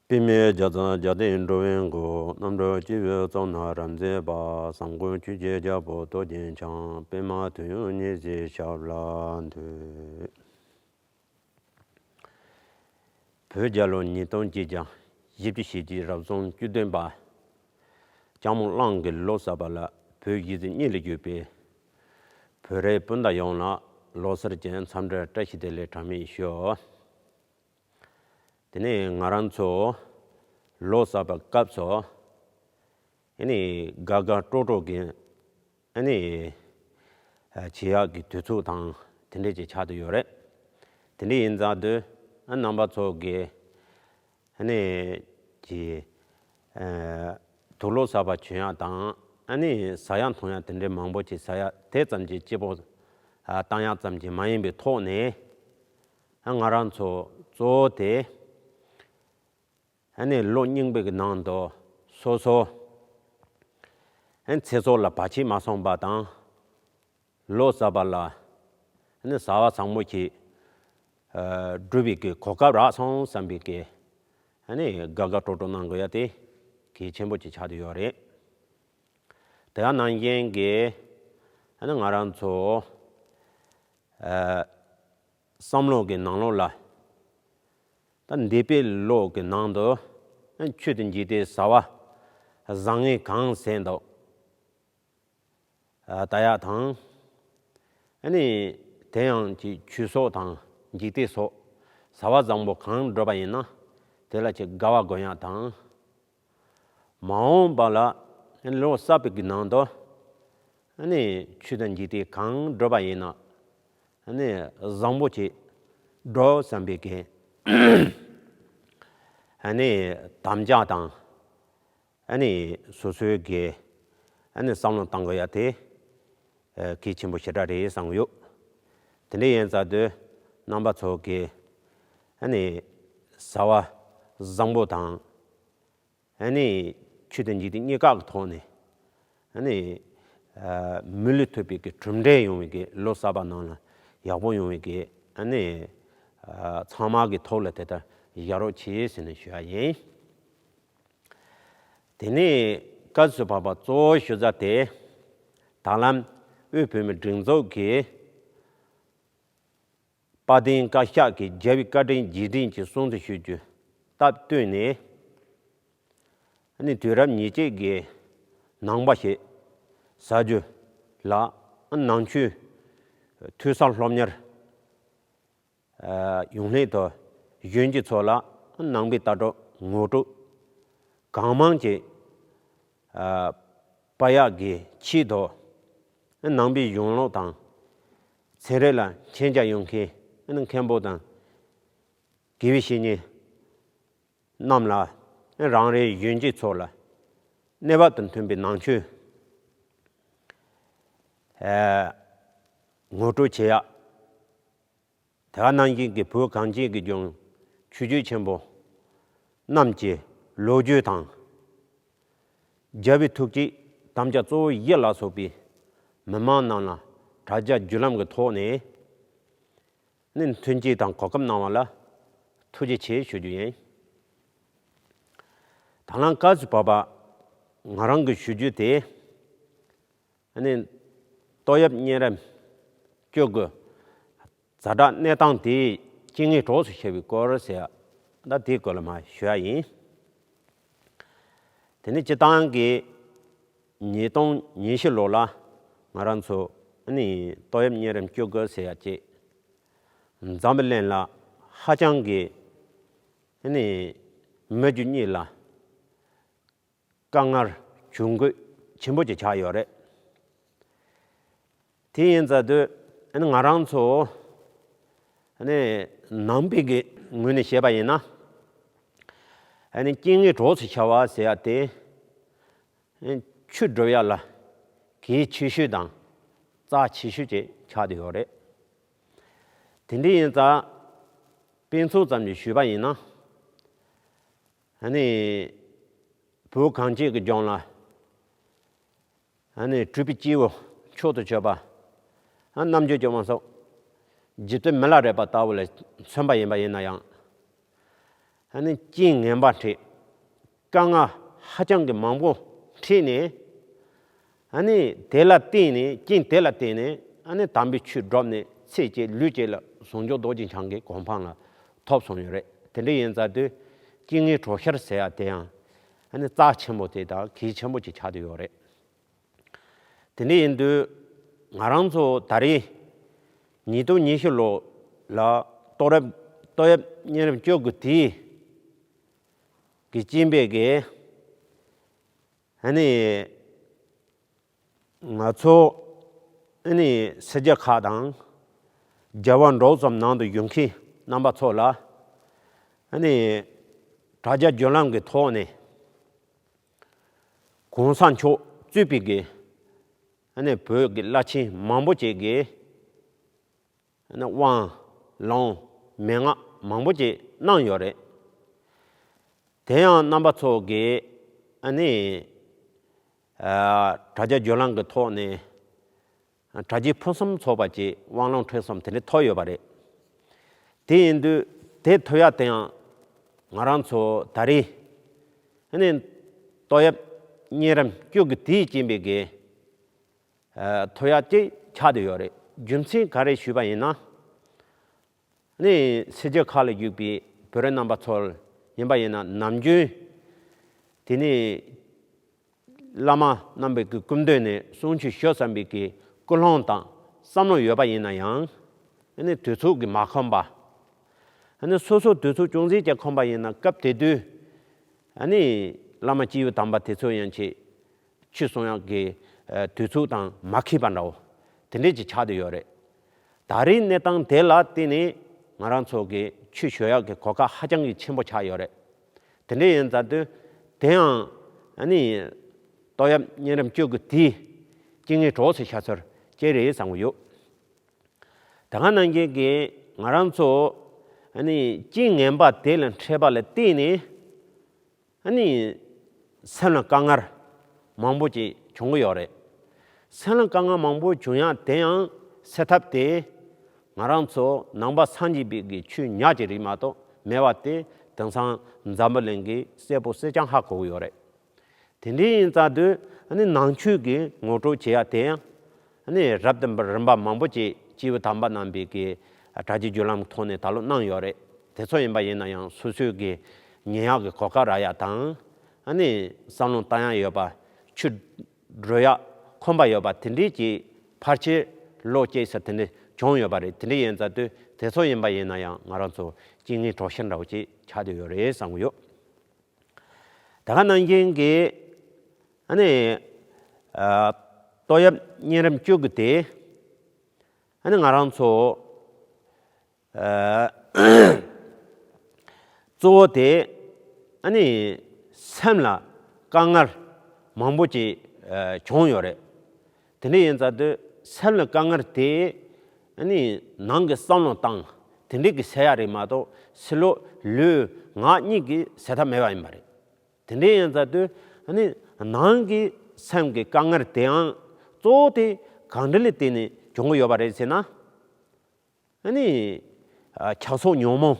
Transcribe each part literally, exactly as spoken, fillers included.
པདྨ་རྒྱ་མཚོ་རྒྱལ་བསྟན་འགྲོ་བའི་མགོན། རྣམ་གྲོལ་སྤྱི་བོའི་གཙུག་ན་རབ་མཛེས་པ། བཟང་པོ་ཆོས་ཀྱི་རྒྱལ་པོ་རྡོ་རྗེ་འཆང་། པདྨ་དོན་ཡོད་ཉེར་བཞིའི་ཞབས་ལ་འདུད། བོད་རྒྱལ་ལོ་ཉིས་སྟོང་གཅིག་བརྒྱ་བཞི་བཅུ་ཞེ་གཅིག་རབ་བྱུང་བཅུ་བདུན་པ། ལྕགས་མོ་གླང་གི་ལོ་གསར་པ་ལ་བོད་གཞིས་བྱེས་གཉིས་ལས་གྱུར་པའི་བོད་རིགས་སྤུན་ཟླ་ཡོངས་ལ་ལོ་གསར་གྱི་འཚམས་འདྲི་བཀྲ་ཤིས་བདེ་ལེགས་གྲངས་མེད་ཞུ། དེ་ནས་ང་རང་ཚོ་ལོ་གསར་པའི་སྐབས་སུ་ཨ་ནི་དགའ་དགའ་སྤྲོ་སྤྲོ་གི་ཨ་ནི་བྱེད་ཡག་གི་དུས་ཚོད་དང་དེ་འདྲས་ཅིག་ཆགས་བསྡད་ཡོད་རེད། དེ་འདྲས་ཡིན་ཙང་དུས་ཨ་རྣམ་པ་ཚོ་གི་ཨ་ནི་ཀྱི་ཨ་དུག་ལོག་གསར་པ་གྱོན་ཡག་དང་ཨ་ནི་ཟ་ཡག་འཐུང་ཡག་དེ་འདྲའི་མང་པོ་ཅིག་ཟ་ཡག་དེ་ཙམ་གྱིས་སྐྱིད་པོ་ཨ་བཏང་ཡག་ཙམ་གྱིས་མ་ཡིན་པའི་ཐོག་ནས་ཨ་ང་རང་ཚོ་གཙོ་བོ་དེ་ཨ་ནི་ལོ་རྙིང་པའི་གི་ནང་དུ་སོ་སོ་ཨ་ནི་ཚེ་སྲོག་ལ་བར་ཆད་མ་སོང་པ་དང་། ལོ་གསར་པ་ལ་ནི་བཟའ་བ་བཟང་པོ་ཞིག་ཨ་སྒྲུབ་པའི་གི་གོ་སྐབས་རག་སོང་བསམ་པའི་གི་ཨ་ནི་དགའ་དགའ་སྤྲོ་སྤྲོ་གནང་དགོས་ཡ་དེ་གལ་ཆེན་པོ་ཅིག་ཆགས་བསྡད་ཡོད་རེད། དེ་ག་ནང་བཞིན་གི་ཨ་ནི་ང་རང་ཚོ་ཨ་བསམ་བློ་གི་ནང་ལོགས་ལ་ད་འདས་པའི་ལོ་གི་ནང་དུ་ཨ་ཆོས་དང་འཇིག་རྟེན་བྱ་བ་བཟང་ངན་གང་བྱས་འདུག་ཨ་ལྟ་ཡག་དང་། ཨ་ནི་དེ་ཡང་ཅིག་ཆོས་ཚོགས་དང་འཇིག་རྟེན་ཚོགས་བྱ་བ་བཟང་པོ་གང་བསྒྲུབས་པ་ཡིན་ན་དེ་ལ་ཅིག་དགའ་བ་དགོས་ཡག་དང་། མ་འོངས་པ་ལ་ཨ་ནི་ལོ་གསར་པའི་གི་ནང་དུ་ཨ་ནི་ཆོས་དང་འཇིག་རྟེན་གང་བསྒྲུབས་པ་ཡིན་ན་ཨ་ནི་བཟང་པོ་ཅིག་བསྒྲུབ་བསམ་པའི་གི་ཨ་ནི་དམ་བཅའ་དང་། ཨ་ནི་སོ་སོའི་གི་ཨ་ནི་བསམ་བློ་བཏང་དགོས་ཡ་དེ་ཨ་གལ་ཆེན་པོ་ཞེ་དྲག་རེད་བསམ་གྱི་ཡོད། དེ་འདྲ་ཡིན་ཙང་དུས་རྣམ་པ་ཚོ་གི་ཨ་ནི་བྱ་བ་བཟང་པོ་དང་ཨ་ནི་ཆོས་དང་འཇིག་རྟེན་གཉིས་ཀ་གི་ཐོག་ནས་ཨ་ནི་ཨ་མི་ལུས་ཐུབ་པའི་གི་གྲུབ་འབྲས་ཡོང་བའི་གི་ལོ་གསར་པ་ནང་ལ་ཡག་པོ་ཡོང་བའི་གི་ཨ་ནི་ཨ་ཚང་མ་གི་ཐོག་ལ་དེ་ལྟར་བཞག་རོགས་བྱེད་ཟེར་ནས་ཞུ་ཡ་ཡིན། དེ་ནས་སྐབས་སུ་བབ་པ་གཙོ་བོ་ཞུ་ས་དེ། ད་ལམ་དབུས་བོད་མིའི་སྒྲིག་འཛུགས་ཀྱིས་དཔལ་ལྡན་བཀའ་ཤག་གིས་རྒྱལ་བའི་བཀའ་དྲིན་རྗེས་དྲན་གྱི་སྲུང་བརྩི་ཞུ་རྒྱུ་སྟབས་བསྟུན་ནས། ཨ་ནི་དུས་རབས་ཉེར་གཅིག་གི་ནང་པ་ཞིག་བྱ་རྒྱུ་ལ་ནང་ཆོས་ཐོས་བསམ་སློབ་གཉེར་ཡོང་སླད་དུ་གཞོན་སྐྱེས་ཚོ་ལ་ནང་པའི་ལྟ་གྲུབ་ངོ་སྤྲོད་གང་མང་ཅིག་སྤེལ་ཡག་གི་ཆེད་དུ་ནང་པའི་གཞུང་ལུགས་དང་ཚན་རིག་ལ་མཁྱེན་རྒྱ་ཡོད་མཁན་མཁན་པོ་དང་དགེ་བའི་བཤེས་གཉེན་རྣམས་ལ་རང་རེའི་གཞོན་སྐྱེས་ཚོ་ལ་གནས་བབ་དང་མཐུན་པའི་ནང་ཆོས་ངོ་སྤྲོད་བྱེད་ཡག་དེ་ག་ནང་བཞིན་གྱི་བོད་གངས་ཅན་གྱི་ལྗོངས་ཆོས་བརྒྱུད་ཆེན་པོ་རྣམས་ཀྱི་ལོ་རྒྱུས་དང་། རྒྱལ་བའི་ཐུགས་བསྐྱེད་དམ་བཅའ་གཙོ་བོ་བཞི་ལ་སོགས་པའི་མི་མང་རྣམས་ལ་དྲ་རྒྱ་བརྒྱུད་ལམ་གྱི་ཐོག་ནས་ནི་མཐུན་རྐྱེན་དང་གོ་སྐབས་གནང་བ་ལ་ཐུགས་རྗེ་ཆེ་ཞུ་རྒྱུ་ཡིན། ད་ལམ་སྐབས་སུ་བབ་པ་ང་རང་གི་ཞུ་རྒྱུ་དེ་ནི་ཏོག་དབྱིབས་གཉན་རིམས་བཅུ་དགུ་ཛ་དྲག་གནས་སྟངས་དེའི་རྐྱེན་ངན་གྲོགས་སུ་ཤར་བའི་སྐོར་ཟེར་ཡ་ད་དེའི་སྐོར་ལ་མར་ཞུ་ཡ་ཡིན། དེ་ནི་སྤྱིར་བཏང་གི་ཉིས་སྟོང་ཉི་ཤུ་ལོ་ལ་ང་རང་ཚོ་ནི་ཏོག་དབྱིབས་གཉན་རིམས་བཅུ་དགུ་ཟེར་ཡ་ཅིག་འཛམ་བུ་གླིང་ལ་ཧ་ཅང་གི་ནི་མི་རྒྱུ་གཉིས་ལ་དཀའ་ངལ་གྱོང་གུད་ཆེན་པོ་ཅིག་ཆགས་ཡོད་རེད། དེ་ཡིན་ཙང་དུས་ང་རང་ཚོ་ནང་པའི་གི་ངོས་ནས་བཤད་པ་ཡིན་ན། རྐྱེན་ངན་གྲོགས་སུ་ཤར་བ་ཟེར་ཡ་དེ་ཆོས་སྒྲུབ་ཡ་ལ་གལ་ཆེ་ཤོས་དང་རྩ་ཆེ་ཤོས་ཅིག་ཆགས་བསྡད་ཡོད་རེད། དེ་འདྲ་ཡིན་ཙང་དཔེ་མཚོན་ཙམ་ཞིག་ཞུས་པ་ཡིན་ན། ཨ་ནི་བོད་གངས་ཅན་གྱི་ལྗོངས་ལ་ཨ་ནི་སྤྲུལ་པའི་སྐྱེས་བུ་མཆོག་ཏུ་གྱུར་པ་ཨ་རྣམ་འགྱུར་གྱི་དབང་ཕྱུག་རྗེ་བཙུན་མི་ལ་རས་པ་ལྟ་བུ་ལ་མཚོན་པ་ཡིན་པ་ཡིན་ན་ཡང་། ཨ་ནི་རྐྱེན་ངན་པ་འཕྲད། དཀའ་ངལ་ཧ་ཅང་གི་མང་པོ་འཕྲད་ནས། ཨ་ནི་དེ་ལ་བརྟེན་ནས། རྐྱེན་དེ་ལ་བརྟེན་ནས། ཨ་ནི་དམ་པའི་ཆོས་བསྒྲུབས་ནས་ཚེ་གཅིག་ལུས་གཅིག་ལ་ཟུང་འཇུག་རྡོ་རྗེ་འཆང་གི་གོ་འཕང་ལ་ཐོབ་སོང་ཡོད་རེད། དེ་འདྲ་ཡིན་ཙང་དུས་རྐྱེན་ངན་གྲོགས་ཤར་ཟེར་ཡ་དེ་ཡང་ཨ་ནི་རྩ་ཆེན་པོ་དེ་དང་གལ་ཆེན་པོ་ཅིག་ཆགས་བསྡད་ཡོད་རེད། དེ་འདྲ་ཡིན་དུས་ང་རང་ཚོ་ད་རེས་ཉིས་སྟོང་ཉི་ཤུ་ལོ་ལ་ཏོག་དབྱིབས་ཏོག་དབྱིབས་གཉན་རིམས་བཅུ་དགུ་དེ་གི་རྐྱེན་པས་གི་ཨ་ནི་ང་ཚོ་ཨ་ནི་སེར་སྐྱ་ཁག་དང་རྒྱལ་བ་འབྲོག་གསུམ་ནང་དུ་བཞུགས་མཁན་རྣམ་པ་ཚོ་ལ་ཨ་ནི་དྲ་རྒྱ་བརྒྱུད་ལམ་གྱི་ཐོག་ནས་གོང་ས་མཆོག་གཙོས་པའི་གི་ཨ་ནི་བོད་ཀྱི་བླ་ཆེན་མང་པོ་ཅིག་གིས་ཨ་ནི་དབང་ལུང་མན་ངག་མང་པོ་ཅིག་གནང་ཡོད་རེད། དེ་ཡང་རྣམ་པ་ཚོ་གིས་ཨ་ནི་ཨ་དྲ་རྒྱ་བརྒྱུད་ལམ་གྱི་ཐོག་ནས་དྲ་རྒྱའི་ཕུན་སུམ་ཚོགས་པ་ཅིག་དབང་ལུང་ཁྲིད་གསུམ་དེ་འདྲ་ཐོབ་ཡོད་པ་རེད། དེ་ཡིན་དུས་དེ་ཐོབ་ཡ་དེ་ཡང་ང་རང་ཚོ་ད་རེས་ཨ་ནི་ཏོག་དབྱིབས་གཉན་རིམས་བཅུ་དགུ་དེའི་རྐྱེན་པས་གི་ཨ་ཐོབ་ཡ་ཅིག་ཆགས་བསྡད་ཡོད་རེད། རྒྱུ་མཚན་ག་རེ་ཞུས་པ་ཡིན་ན། ཨ་ནི་སེར་སྐྱ་ཁག་ལ་བཞུགས་པའི་བོད་རིགས་རྣམ་པ་ཚོ་ཡིན་པ་ཡིན་ན་ནམ་རྒྱུན་དེ་ནས་བླ་མ་རྣམ་པའི་གི་སྐུ་མདུན་ནས་གསུང་ཆོས་ཞུ་བསམ་པའི་གི་ཀུན་སློང་དང་བསམ་བློ་ཡོད་པ་ཡིན་ན་ཡང་ཨ་ནི་དུས་ཚོད་ཀྱིས་མ་ཁོམ་པ། ཨ་ནི་སོ་སོ་དུས་ཚོད་ཅུང་ཟད་ཀྱང་ཁོམ་པ་ཡིན་ན་སྐབས་དེ་དུས་ཨ་ནི་བླ་མ་སྐྱེས་བུ་དམ་པ་དེ་ཚོ་ཡང་ཆེད་ཆོས་གསུང་ཡག་གི་ཨ་དུས་ཚོད་དང་མ་འཁེལ་བ་འདྲ་བོ་དེ་འདྲས་ཀྱི་ཆགས་བསྡད་ཡོད་རེད། ད་རེས་གནས་སྟངས་དེ་ལ་བརྟེན་ནས་ང་རང་ཚོ་གི་ཆོས་ཞུ་ཡག་གི་གོ་སྐབས་ཧ་ཅང་གི་ཆེན་པོ་ཆགས་ཡོད་རེད། དེ་འདྲས་ཡིན་ཙང་དུས་དེ་ཡང་ཨ་ནི་ཏོག་དབྱིབས་གཉན་རིམས་བཅུ་དགུ་དེའི་རྐྱེན་ངན་གྲོགས་སུ་ཤར་ཚུལ་ཅིག་རེད་བསམ་གྱི་ཡོད། ད་ག་ནང་བཞིན་གྱི་ང་རང་ཚོ་ཨ་ནི་རྐྱེན་ངན་པ་དེ་ལ་འཕྲད་པ་ལ་བརྟེན་ནས་ཨ་ནི་སེམས་ལ་དཀའ་ངལ་མང་པོ་ཅིག་བྱུང་གི་ཡོད་རེད། སེམས་ལ་དཀའ་ངལ་མང་པོ་བྱུང་ཡག་དེ་ཡང་སེལ་ཐབས་དེ་ང་རང་ཚོ་ནང་པ་སངས་རྒྱས་པའི་གི་ཆོས་ཉག་གཅིག་རེད་མ་གཏོགས་མེད་པ་དེ་དེང་སང་འཛམ་བུ་གླིང་གིས་གསལ་པོ་གསལ་རྐྱང་ཧ་གོ་གི་ཡོད་རེད། དེ་འདྲ་ཡིན་ཙང་དུས་ཨ་ནི་ནང་ཆོས་ཀྱི་ངོ་སྤྲོད་བྱེད་ཡ་དེ་ཡང་ཨ་ནི་རབ་དང་རིམ་པ་མང་པོ་ཅིག་སྐྱེས་བུ་དམ་པ་རྣམ་པས་ཀྱི་དྲ་རྒྱའི་བརྒྱུད་ལམ་ཐོག་ནས་ད་ལོ་གནང་ཡོད་རེད། དེ་ཚོ་ཡིན་པ་ཡིན་ན་ཡང་སོ་སོས་ཀྱི་ཉན་ཡག་གི་གོ་སྐབས་རག་ཡ་དང་ཨ་ནི་བསམ་བློ་བཏང་ཡ་ཡོད་པ། ཆོས་སྒྲུབ་ཡ་ཁོམ་པ་ཡོད་པ་དེ་འདྲས་ཀྱི་ཕལ་ཆེར་ལོ་སྐྱེས་ས་དེ་འདྲས་བྱུང་ཡོད་པ་རེད། དེ་འདྲས་ཡིན་ཙང་དུས་དེ་ཚོ་ཡིན་པ་ཡིན་ན་ཡང་ང་རང་ཚོ་རྐྱེན་ངན་གྲོགས་ཤར་འདྲ་བོ་ཅིག་ཆགས་བསྡད་ཡོད་རེད་བསམ་གྱི་ཡོད། ད་ག་ནང་བཞིན་གྱི་ཨ་ནི་ཨ་ཏོག་དབྱིབས་གཉན་རིམས་བཅུ་དགུ་དེ་ཨ་ནི་ང་རང་ཚོ་ཨ་གཙོ་བོ་དེ་ཨ་ནི་སེམས་ལ་དཀའ་ངལ་མང་པོ་ཅིག་ཨ་བྱུང་ཡོད་རེད། དེ་འདྲ་ཡིན་ཙང་དུས་སེམས་ལ་དཀའ་ངལ་དེ་ཨ་ནི་ནང་གི་བསམ་བློ་བཏང་དེ་འདྲ་གི་སེལ་ཡ་རེད་མ་གཏོགས་ཕྱི་ལོགས་ལུས་ངག་གཉིས་ཀྱིས་སེལ་ཐབས་མེད་པ་ཡིན་པ་རེད། དེ་འདྲ་ཡིན་ཙང་དུས་ཨ་ནི་ནང་གི་སེམས་ཀྱི་དཀའ་ངལ་དེའང་གཙོ་བོ་དེ་གང་འདྲ་ལ་བརྟེན་ནས་བྱུང་གི་ཡོད་པ་རེད་ཟེར་ན། ཨ་ནི་ཨ་ཆགས་སོགས་ཉོན་མོངས་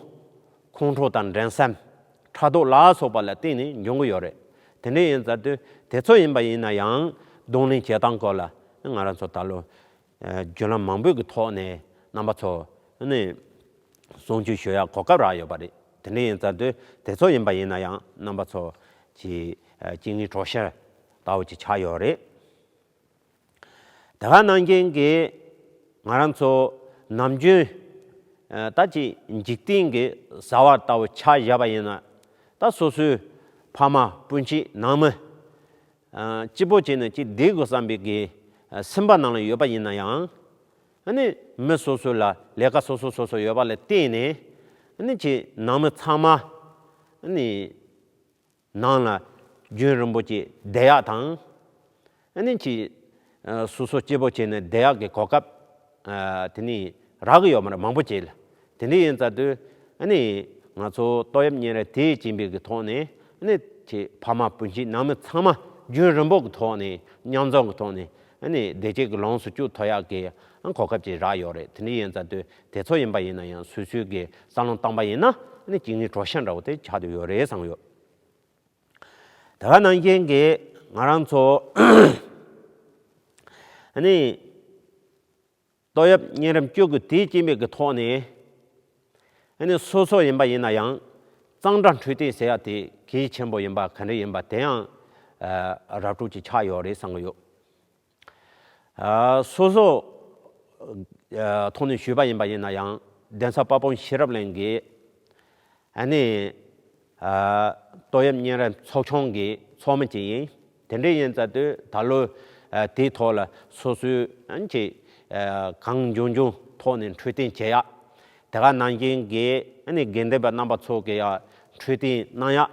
ཁོང་ཁྲོ་དང་འགྲན་སེམས་ཕྲག་དོག་ལ་སོགས་པ་ལ་བརྟེན་ནས་འབྱུང་གི་ཡོད་རེད། དེ་འདྲ་ཡིན་ཙང་དུས་དེ་ཚོ་ཡིན་པ་ཡིན་ན་ཡང་གདོང་ལེན་བྱེད་སྟངས་སྐོར་ལ་ང་རང་ཚོ་ད་ལོ་ཨ་བརྒྱུད་ལམ་མང་པོའི་གི་ཐོག་ནས་རྣམ་པ་ཚོ་ཨ་ནི་གསུང་ཆོས་ཞུ་ཡག་གོ་སྐབས་རག་ཡོད་པ་རེད། དེ་འདྲ་ཡིན་ཙང་དུས་དེ་ཚོ་ཡིན་པ་ཡིན་ན་ཡང་རྣམ་པ་ཚོ་གི་ཨ་རྐྱེན་ངན་གྲོགས་ཤར་ལྟ་བུ་ཅིག་ཆགས་ཡོད་རེད། དེ་ག་ནང་བཞིན་གྱི་ང་རང་ཚོ་ནམ་རྒྱུན་ཨ་ད་ཅིག་འཇིག་རྟེན་གྱི་བྱ་བ་ལྟ་བུ་ཆ་བཞག་པ་ཡིན་ན། ད་སོ་སོའི་ཕ་མ་སྤུན་མཆེད་ནང་མི་ཨ་གཅིག་པོ་བྱས་ནས་ཅིག་བསྡད་དགོས་བསམ་པའི་གི་ཨ་སེམས་པ་ནང་ལ་ཡོད་པ་ཡིན་ན་ཡང་། ཨ་ནི་མི་སོ་སོ་ལ་ལས་ཀ་སོ་སོ་སོ་སོ་ཡོད་པ་ལ་བརྟེན་ནས་ཨ་ནི་ཅིག་ནང་མི་ཚང་མ་ཨ་ནི་ནང་ལ་རྒྱུན་རིང་པོ་ཅིག་བསྡད་ཡག་དང་། ཨ་ནི་ཅིག་ཨ་སོ་སོ་སྐྱིད་པོ་བྱས་ནས་བསྡད་ཡག་གི་གོ་སྐབས་ཨ་དེ་ནི་རག་གི་ཡོད་མ་རེད། མང་པོ་ཅིག་ལ། དེ་འདྲ་ཡིན་ཙང་དུས་ཨ་ནི་ང་ཚོ་ཏོག་དབྱིབས་གཉན་རིམས་དེའི་རྐྱེན་པས་ཀྱི་ཐོག་ནས་ཨ་ནི་ཅིག་ཕ་མ་སྤུན་མཆེད་ནང་མི་ཚང་མ་རྒྱུན་རིང་པོ་གི་ཐོག་ནས་མཉམ་འཛོམས་ཀྱི་ཐོག་ནས་ཨ་ནི་བདེ་སྐྱིད་ཀྱི་ལོངས་སུ་སྤྱོད་ཐུབ་ཡག་གི་ གོ་སྐབས་ཅིག་རག་ཡོད་རེད། དེ་འདྲ་ཡིན་ཙང་དུས་དེ་ཚོ་ཡིན་པ་ཡིན་ན་ཡང་སོ་སོའི་གི་བསམ་བློ་བཏང་པ་ཡིན་ན་ནི་གཅིག་ནི་གྲོགས་ཤ་འདྲ་བོ་དེ་ཆགས་བསྡད་ཡོད་རེད་བསམ་ཡོད། དེ་ག་ནང་བཞིན་གྱི་ང་རང་ཚོ་ནི་ཏོག་དབྱིབས་གཉན་རིམས་བཅུ་དགུ་དེའི་རྐྱེན་པས་ཀྱི་ཐོག་ནས་ནི་སོ་སོ་ཡིན་པ་ཡིན་ན་ཡང་གཙང་སྦྲ་འཕྲོད་བསྟེན་ཟེར་ཡ་དེ་གལ་ཆེན་པོ་ཡིན་པ་ག་འདྲ་ཡིན་པ་དེ་ཡང་ར་སྤྲོད་ཅིག་ཆགས་ཡོད་རེད་བསམ་གྱི་ཡོད། སོ་སོ་ཐོག་ནས་ཞུས་པ་ཡིན་པ་ཡིན་ན་ཡང་གདན་ས་དཔལ་སྤུངས་ཤེས་རབ་གླིང་གི་ཨ་ནི་ཏོག་དབྱིབས་གཉན་རིམས་ཚོགས་ཆུང་གི་ཚོགས་མི་ཅིག་ཡིན། དེ་འདྲ་ཡིན་ཙང་དུས་ད་ལོ་དེའི་ཐོག་ལ་སོ་སོའི་ཨ་ནི་ཅིག་གང་བྱུང་བྱུང་ཐོག་ནས་འཕྲོད་བསྟེན་བྱེད་ཡག་དེ་ག་ནང་བཞིན་གྱི་ཨ་ནི་དགེ་འདུན་པ་རྣམ་པ་ཚོ་གི་ཡ་འཕྲོད་བསྟེན་གནང་ཡག་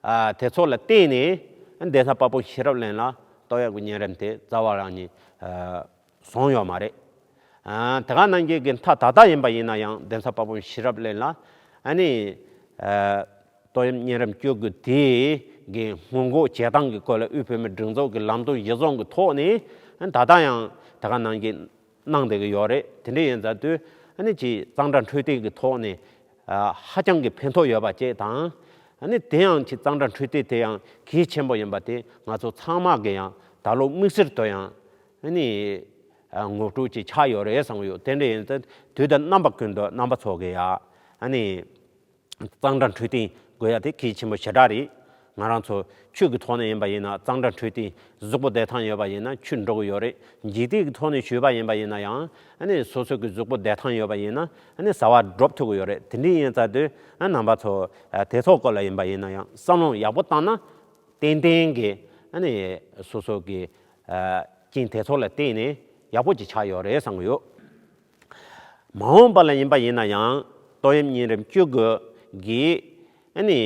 ཨ་དེ་ཚོ་ལ་བརྟེན་ནས་གདན་ས་དཔལ་སྤུངས་ཤེས་རབ་གླིང་ལ་ཏོག་དབྱིབས་ཀྱི་གཉན་རིམས་དེ་རྩ་བ་རང་ནས་ཨ་བྱུང་ཡོད་མ་རེད། ཨ་དེ་ག་ནང་བཞིན་གྱི་མཐའ་ད་ལྟ་ཡིན་པ་ཡིན་ན་ཡང་གདན་ས་དཔལ་སྤུངས་ཤེས་རབ་གླིང་ལ་ཨ་ནི་ཨ་ཏོག་དབྱིབས་གཉན་རིམས་བཅུ་དགུ་དེ་གི་སྔོན་འགོག་བྱེད་སྟངས་ཀྱི་སྐོར་ལ་དབུས་བོད་མིའི་སྒྲིག་འཛུགས་ཀྱི་ལམ་སྟོན་གཞི་བཟུང་གི་ཐོག་ནས་ཨ་ད་ལྟ་ཡང་དེ་ག་ནང་བཞིན་གནང་བསྡད་ཀྱི་ཡོད་རེད། དེ་འདྲ་ཡིན་ཙང་དུས་ཨ་ནི་ཅིག་གཙང་སྦྲ་འཕྲོད་བསྟེན་གྱི་ཐོག་ནས་ཨ་ཧ་ཅང་གི་ཕན་ཐོགས་ཡོད་པ་བཅས་དང་། ཨ་ནི་དེ་ཡང་ཅིག་གཙང་སྦྲ་འཕྲོད་བསྟེན་དེ་ཡང་གལ་ཆེན་པོ་ཡིན་པ་དེ་ང་ཚོ་ཚང་མ་གི་ཡང་ད་ལོ་དམིགས་བསལ་དུ་ཡང་ཨ་ནི་ཨ་ངོ་སྤྲོད་ཅིག་ཆགས་ཡོད་རེད་བསམ་གྱི་ཡོད། དེ་འདྲ་ཡིན་ཙང་དུས་དང་རྣམ་པ་ཀུན་ཏུ་རྣམ་པ་ཚོ་གི་ཡ་ཨ་ནི་གཙང་སྦྲ་འཕྲོད་བསྟེན་དགོས་ཡ་དེ་གལ་ཆེན་པོ་ཞེ་དྲག་རེད། ང་རང་ཚོ་ཆོས་ཀྱི་ཐོག་ནས་ཡིན་པ་ཡིན་ན་གཙང་སྦྲ་འཕྲོད་བསྟེན་གཟུགས་པོ་བདེ་ཐང་ཡོད་པ་ཡིན་ན་ཆོས་འགྲོ་གི་ཡོད་རེད། འཇིག་རྟེན་གྱི་ཐོག་ནས་ཞུས་པ་ཡིན་པ་ཡིན་ན་ཡང་ཨ་ནི་སོ་སོ་གི་གཟུགས་པོ་བདེ་ཐང་ཡོད་པ་ཡིན་ན་ཨ་ནི་བཟའ་བ་སྒྲུབ་ཐུབ་ཀྱི་ཡོད་རེད། དེ་འདྲ་ཡིན་ཙང་དུས་ཨ་རྣམ་པ་ཚོ་ཨ་དེ་ཚོ་སྐོར་ལ་ཡིན་པ་ཡིན་ན་ཡང་བསམ་བློ་ཡག་པོ་བཏང་ན་ཏན་ཏན་གྱི་ཨ་ནི་སོ་སོ་གི་ཨ་རྐྱེན་དེ་ཚོ་ལ་བརྟེན་ནས་ཡག་པོ་ཅིག་ཆགས་ཡོད་རེད་བསམ་གྱི་ཡོད། མ་འོངས་པ་ལ་ཡིན་པ་ཡིན་ན་ཡང་ཏོག་དབྱིབས་གཉན་རིམས་བཅུ་དགུ་གིས་ཨ་ནི་